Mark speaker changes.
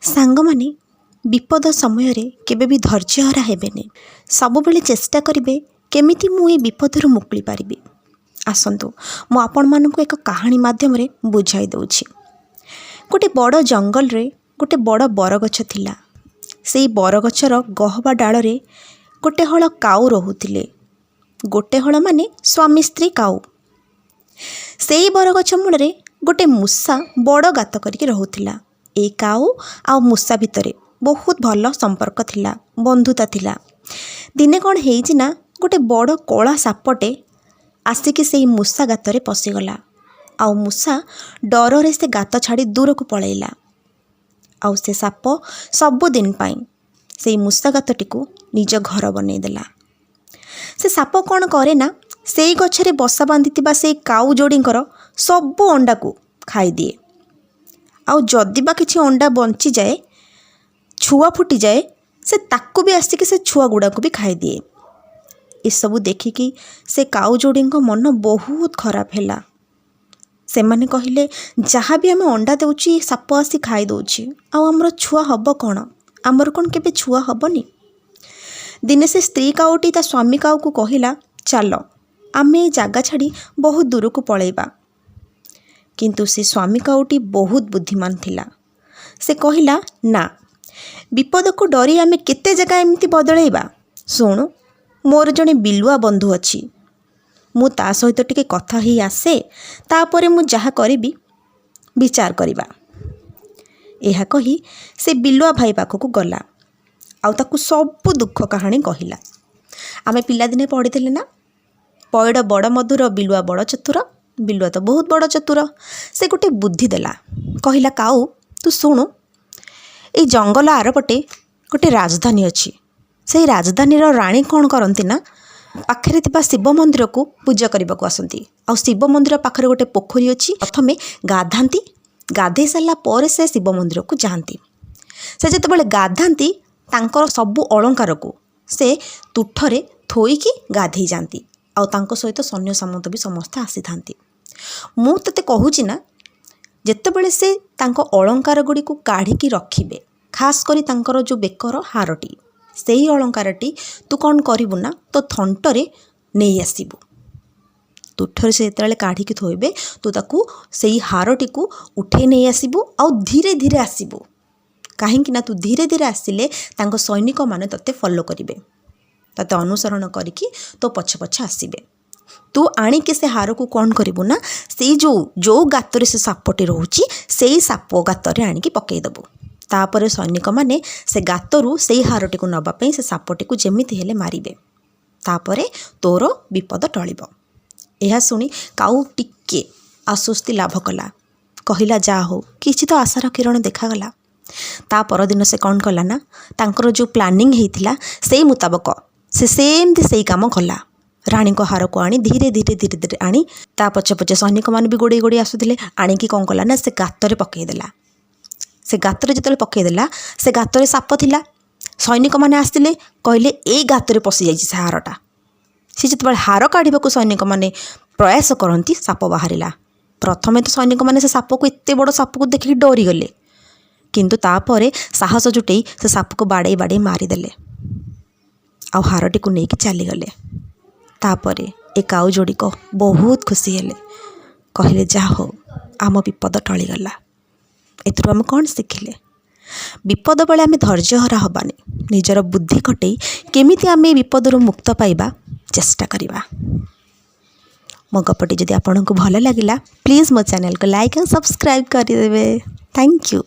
Speaker 1: ସାଙ୍ଗମାନେ, ବିପଦ ସମୟରେ କେବେ ବି ଧୈର୍ଯ୍ୟହରା ହେବେନି। ସବୁବେଳେ ଚେଷ୍ଟା କରିବେ କେମିତି ମୁଁ ଏ ବିପଦରୁ ମୁକୁଳି ପାରିବି। ଆସନ୍ତୁ, ମୁଁ ଆପଣମାନଙ୍କୁ ଏକ କାହାଣୀ ମାଧ୍ୟମରେ ବୁଝାଇ ଦେଉଛି। ଗୋଟେ ବଡ଼ ଜଙ୍ଗଲରେ ଗୋଟେ ବଡ଼ ବରଗଛ ଥିଲା। ସେଇ ବରଗଛର ଗହବା ଡାଳରେ ଗୋଟେ ହଳ କାଉ ରହୁଥିଲେ। ଗୋଟେ ହଳ ମାନେ ସ୍ୱାମୀ ସ୍ତ୍ରୀ କାଉ। ସେଇ ବରଗଛ ମୂଳରେ ଗୋଟେ ମୂଷା ବଡ଼ ଗାତ କରିକି ରହୁଥିଲା। ଏଇ କାଉ ଆଉ ମୂଷା ଭିତରେ ବହୁତ ଭଲ ସମ୍ପର୍କ ଥିଲା, ବନ୍ଧୁତା ଥିଲା। ଦିନେ କ'ଣ ହେଇଛି ନା, ଗୋଟେ ବଡ଼ କଳା ସାପଟେ ଆସିକି ସେଇ ମୂଷା ଗାତରେ ପଶିଗଲା ଆଉ ମୂଷା ଡରରେ ସେ ଗାତ ଛାଡ଼ି ଦୂରକୁ ପଳେଇଲା। ଆଉ ସେ ସାପ ସବୁଦିନ ପାଇଁ ସେଇ ମୂଷା ଗାତଟିକୁ ନିଜ ଘର ବନେଇଦେଲା। ସେ ସାପ କ'ଣ କରେ ନା, ସେଇ ଗଛରେ ବସା ବାନ୍ଧିଥିବା ସେଇ କାଉ ଯୋଡ଼ିଙ୍କର ସବୁ ଅଣ୍ଡାକୁ ଖାଇଦିଏ। ଆଉ ଯଦି ବା କିଛି ଅଣ୍ଡା ବଞ୍ଚିଯାଏ, ଛୁଆ ଫୁଟିଯାଏ, ସେ ତାକୁ ବି ଆସିକି ସେ ଛୁଆ ଗୁଡ଼ାକୁ ବି ଖାଇଦିଏ। ଏସବୁ ଦେଖିକି ସେ କାଉ ଯୋଡ଼ିଙ୍କ ମନ ବହୁତ ଖରାପ ହେଲା। ସେମାନେ କହିଲେ, ଯାହା ବି ଆମେ ଅଣ୍ଡା ଦେଉଛି, ସାପ ଆସି ଖାଇଦେଉଛି, ଆଉ ଆମର ଛୁଆ ହେବ କ'ଣ? ଆମର କ'ଣ କେବେ ଛୁଆ ହେବନି? ଦିନେ ସେ ସ୍ତ୍ରୀ କାଉଟି ତା ସ୍ୱାମୀ କାଉକୁ କହିଲା, ଚାଲ, ଆମେ ଏ ଜାଗା ଛାଡ଼ି ବହୁତ ଦୂରକୁ ପଳେଇବା। କିନ୍ତୁ ସେ ସ୍ୱାମୀ କାଉଟି ବହୁତ ବୁଦ୍ଧିମାନ ଥିଲା। ସେ କହିଲା, ନା, ବିପଦକୁ ଡରି ଆମେ କେତେ ଜାଗା ଏମିତି ବଦଳେଇବା? ଶୁଣୁ, ମୋର ଜଣେ ବିଲୁଆ ବନ୍ଧୁ ଅଛି। ମୁଁ ତା ସହିତ ଟିକେ କଥା ହେଇ ଆସେ, ତାପରେ ମୁଁ ଯାହା କରିବି ବିଚାର କରିବା। ଏହା କହି ସେ ବିଲୁଆ ଭାଇ ପାଖକୁ ଗଲା ଆଉ ତାକୁ ସବୁ ଦୁଃଖ କାହାଣୀ କହିଲା। ଆମେ ପିଲାଦିନେ ପଢ଼ିଥିଲେ ନା, ପଇଡ଼ ବଡ଼ ମଧୁର, ବିଲୁଆ ବଡ଼ ଚତୁର। ବିଲୁଆ ତ ବହୁତ ବଡ଼ ଚତୁର। ସେ ଗୋଟେ ବୁଦ୍ଧି ଦେଲା। କହିଲା, କାଉ, ତୁ ଶୁଣୁ, ଏଇ ଜଙ୍ଗଲ ଆରପଟେ ଗୋଟେ ରାଜଧାନୀ ଅଛି। ସେଇ ରାଜଧାନୀର ରାଣୀ କ'ଣ କରନ୍ତି ନା, ପାଖରେ ଥିବା ଶିବ ମନ୍ଦିରକୁ ପୂଜା କରିବାକୁ ଆସନ୍ତି। ଆଉ ଶିବ ମନ୍ଦିର ପାଖରେ ଗୋଟେ ପୋଖରୀ ଅଛି। ପ୍ରଥମେ ଗାଧାନ୍ତି, ଗାଧେଇ ସାରିଲା ପରେ ସେ ଶିବ ମନ୍ଦିରକୁ ଯାଆନ୍ତି। ସେ ଯେତେବେଳେ ଗାଧାନ୍ତି, ତାଙ୍କର ସବୁ ଅଳଙ୍କାରକୁ ସେ ତୁଠରେ ଥୋଇକି ଗାଧେଇ ଯାଆନ୍ତି। ଆଉ ତାଙ୍କ ସହିତ ସୈନ୍ୟ ସାମନ୍ତ ବି ସମସ୍ତେ ଆସିଥାନ୍ତି। ମୁଁ ତୋତେ କହୁଛି ନା, ଯେତେବେଳେ ସେ ତାଙ୍କ ଅଳଙ୍କାର ଗୁଡ଼ିକୁ କାଢ଼ିକି ରଖିବେ, ଖାସ୍ କରି ତାଙ୍କର ଯେଉଁ ବେକର ହାରଟି, ସେଇ ଅଳଙ୍କାରଟି ତୁ କ'ଣ କରିବୁ ନା, ତୋ ଥଣ୍ଟରେ ନେଇ ଆସିବୁ। ତୁଠରେ ସେ ଯେତେବେଳେ କାଢ଼ିକି ଥୋଇବେ, ତୁ ତାକୁ ସେଇ ହାରଟିକୁ ଉଠେଇ ନେଇ ଆସିବୁ ଆଉ ଧୀରେ ଧୀରେ ଆସିବୁ। କାହିଁକି ନା ତୁ ଧୀରେ ଧୀରେ ଆସିଲେ ତାଙ୍କ ସୈନିକମାନେ ତୋତେ ଫଲୋ କରିବେ, ତୋତେ ଅନୁସରଣ କରିକି ତୋ ପଛେ ପଛେ ଆସିବେ। ତୁ ଆଣିକି ସେ ହାରକୁ କ'ଣ କରିବୁ ନା, ସେଇ ଯେଉଁ ଯେଉଁ ଗାତରେ ସେ ସାପଟି ରହୁଛି, ସେଇ ସାପ ଗାତରେ ଆଣିକି ପକାଇଦେବୁ। ତାପରେ ସୈନିକମାନେ ସେ ଗାତରୁ ସେଇ ହାରଟିକୁ ନେବା ପାଇଁ ସେ ସାପଟିକୁ ଯେମିତି ହେଲେ ମାରିବେ। ତାପରେ ତୋର ବିପଦ ଟଳିବ। ଏହା ଶୁଣି କାଉ ଟିକେ ଆଶ୍ୱସ୍ତି ଲାଭ କଲା। କହିଲା, ଯାହା ହଉ, କିଛି ତ ଆଶାର କିରଣ ଦେଖାଗଲା। ତା ପରଦିନ ସେ କ'ଣ କଲା ନା, ତାଙ୍କର ଯେଉଁ ପ୍ଲାନିଂ ହେଇଥିଲା, ସେଇ ମୁତାବକ ସେ ସେମିତି ସେଇ କାମ କଲା। ରାଣୀଙ୍କ ହାରକୁ ଆଣି ଧୀରେ ଧୀରେ ଧୀରେ ଧୀରେ ଆଣି, ତା ପଛେ ପଛେ ସୈନିକମାନେ ବି ଗୋଡ଼େଇ ଗୋଡ଼େଇ ଆସୁଥିଲେ, ଆଣିକି କ'ଣ କଲା ନା, ସେ ଗାତରେ ପକାଇଦେଲା। ସେ ଗାତରେ ଯେତେବେଳେ ପକାଇଦେଲା, ସେ ଗାତରେ ସାପ ଥିଲା। ସୈନିକମାନେ ଆସିଲେ, କହିଲେ, ଏଇ ଗାତରେ ପଶିଯାଇଛି ସେ ହାରଟା। ସେ ଯେତେବେଳେ ହାର କାଢ଼ିବାକୁ ସୈନିକମାନେ ପ୍ରୟାସ କରନ୍ତି, ସାପ ବାହାରିଲା। ପ୍ରଥମେ ତ ସୈନିକମାନେ ସେ ସାପକୁ, ଏତେ ବଡ଼ ସାପକୁ ଦେଖିକି ଡରିଗଲେ। କିନ୍ତୁ ତାପରେ ସାହସ ଜୁଟେଇ ସେ ସାପକୁ ବାଡ଼େଇ ବାଡ଼େଇ ମାରିଦେଲେ ଆଉ ହାରଟିକୁ ନେଇକି ଚାଲିଗଲେ। ତାପରେ ଏ କାଉ ଯୋଡ଼ିକ ବହୁତ ଖୁସି ହେଲେ। କହିଲେ, ଯାହା ହଉ, ଆମ ବିପଦ ଟଳିଗଲା। ଏଥିରୁ ଆମେ କ'ଣ ଶିଖିଲେ? ବିପଦ ବେଳେ ଆମେ ଧୈର୍ଯ୍ୟହରା ହେବାନି। ନିଜର ବୁଦ୍ଧି ଖଟେଇ କେମିତି ଆମେ ଏ ବିପଦରୁ ମୁକ୍ତ ପାଇବା ଚେଷ୍ଟା କରିବା। ମୋ ଗପଟି ଯଦି ଆପଣଙ୍କୁ ଭଲ ଲାଗିଲା, ପ୍ଲିଜ୍ ମୋ ଚ୍ୟାନେଲକୁ ଲାଇକ୍ ଆଉ ସବସ୍କ୍ରାଇବ୍ କରିଦେବେ। Thank you.